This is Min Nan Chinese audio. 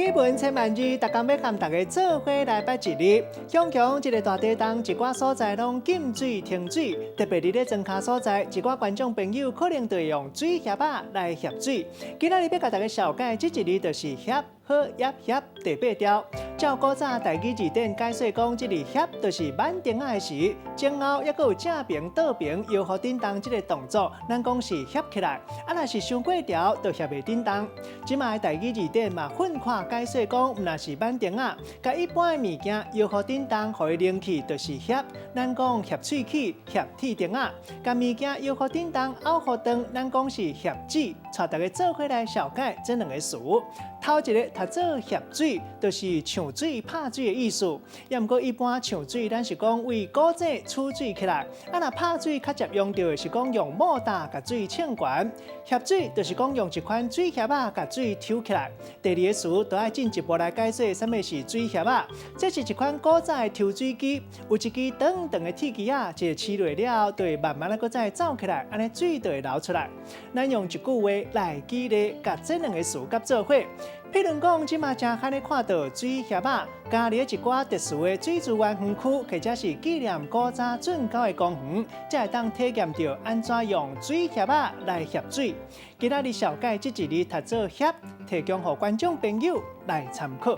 語文千萬字，逐工欲佮大家做伙來捌一字。雄雄這个大地動，一寡所在攏禁水停水，特別佇咧莊跤所在，一寡觀眾朋友可能就會用水協仔來協水。今仔日欲共大家紹介這一字，就是協呵葉協第八調。照古早台語字典解說講，這字協就是挽釘仔的時，前後猶閣有正爿倒爿搖予振動這个動作，咱講是協起來。啊，若是傷過牢，就協袂振動。這馬的台語字典嘛，分看解說講，毋但是挽釘仔，共一般的物件搖予振動，予伊冷去，就是協。咱講協喙齒、協鐵釘仔，共物件搖予振動，拗予長，咱講是協子。帶大家做伙來紹介這兩个詞。頭一个讀做協水，就是搶水、拍水的意思。也毋過一般搶水，咱是講為古井取水起來。啊，若拍水較捷用著的是講用莫打共水衝懸。協水就是講用一款水協仔共水抽起來。第二个詞就愛進一步來解說，啥物是水協仔。這是一款古早的抽水機，有一支長長的鐵枝仔，一个試落了後，就會慢慢仔閣再走起來，按呢水就會流出來。咱用一句話來舉例，共這兩个詞佮做伙。譬如講，這馬誠罕咧看著水協仔，家裡一寡特殊的水資源園區，或者是紀念古早圳溝的公園，才會當體驗著按怎用水協仔來協水。今仔日紹介這一字讀做協，提供予觀眾朋友來參考。